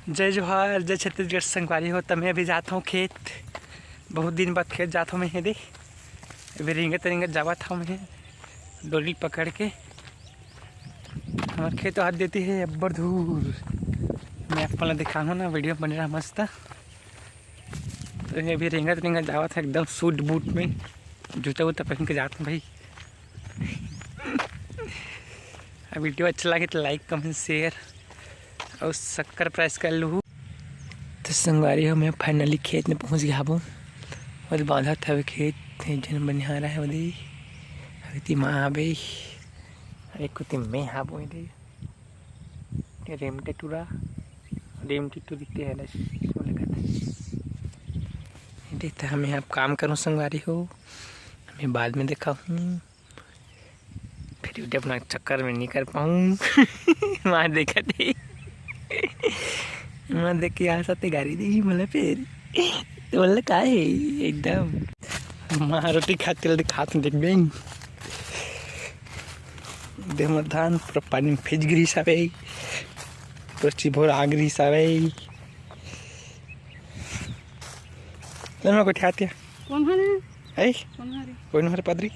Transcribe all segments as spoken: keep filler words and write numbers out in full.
जय जोहार, जय छत्तीसगढ़ संगवारी हो। त मैं अभी जात हूँ खेत, बहुत दिन बाद खेत जात हूँ मैं। हे दे, अभी रेंगत रेंगत जावत हूँ मैं डोली पकड़ के। हमार खेत हाथ देती है अब्बड़ दूर, मैं आप ला दिखाऊँ ना, वीडियो बने रहा मस्त। तो ये अभी रेंगत रेंगत जावत है एकदम सूट बूट में, जूता वूता पहन के जात हूँ भाई। अब वीडियो अच्छा लगे तो like, comment, share और subscribe कर लूँ। तो संगवारी हो, मैं finally खेत में पहुंच गया हबो। ओदे बांधत हवे खेत, एक झन बनिहार है ओदे। अरे ती माँ आबे, अरे कुती मैं हाबो दे। ये रेमटे टूरा, रेमटे टूरी ते है, बस बोले कहते। ये देखते, हमें अब काम करूँ संगवारी हो, हमें बाद में देखा हूँ। फिर वीडियो अपना चक्कर में नहीं कर पाऊँ। वहाँ देखा थे, वहाँ देख के यहाँ साथे गाड़ी दी मतलब फिर तो बोले का है एकदम। माँ रोटी खाते खाते देख गई। देह में धान पूरा पानी में भीज गिरी सावे, पूरा चिभोर आग रही सावे। ले मैं गोठियात के। कौन हरे? है? कौन हरे? कोई नहर पदरी।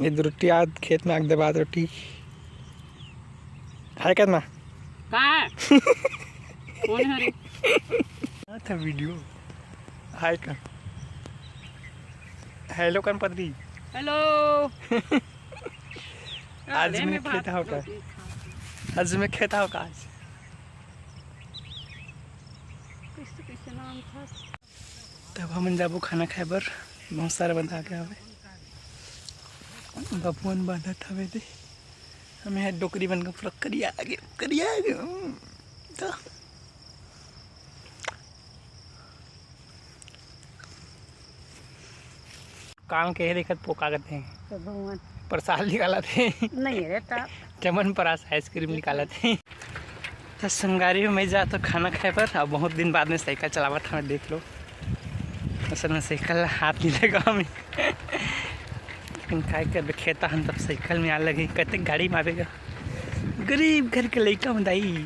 ये दो रोटी आज खेत में आग दे बाद रोटी। है क्या ना? कहाँ है? कौन हरे? था वीडियो। हाय का? हेलो कन पदरी। हेलो। आज अरे मैं मैं खेत बात आओ का? करती थी। आज मैं खेत आओ का आज? कैसे कैसे नाम था? तब हमन जाबो खाना खाए बर। बहुत सारा बंदा आ गया हवे। बबुअन बांधत हवे दे। हमें है डोकरी बन के पूरा करिया आ गए, करिया आ गए। हम्म, तो काम के हे देखत पोका करते हैं। तो भगवान प्रसाद निकालत हे। नहीं रे, ता चमन परास आइसक्रीम निकालत हे। तो संगवारी हो, मैं जात हूँ खाना खाए बर। अब बहुत दिन बाद में साइकिल चलावत हूँ, देख लो। असल में साइकिल ला हाथ नहीं लगा हमें। लेकिन काय करबे, खेता हन तब साइकिल में आ लगे, कहते गाड़ी में आवेगा। गरीब घर के लइका में दाई।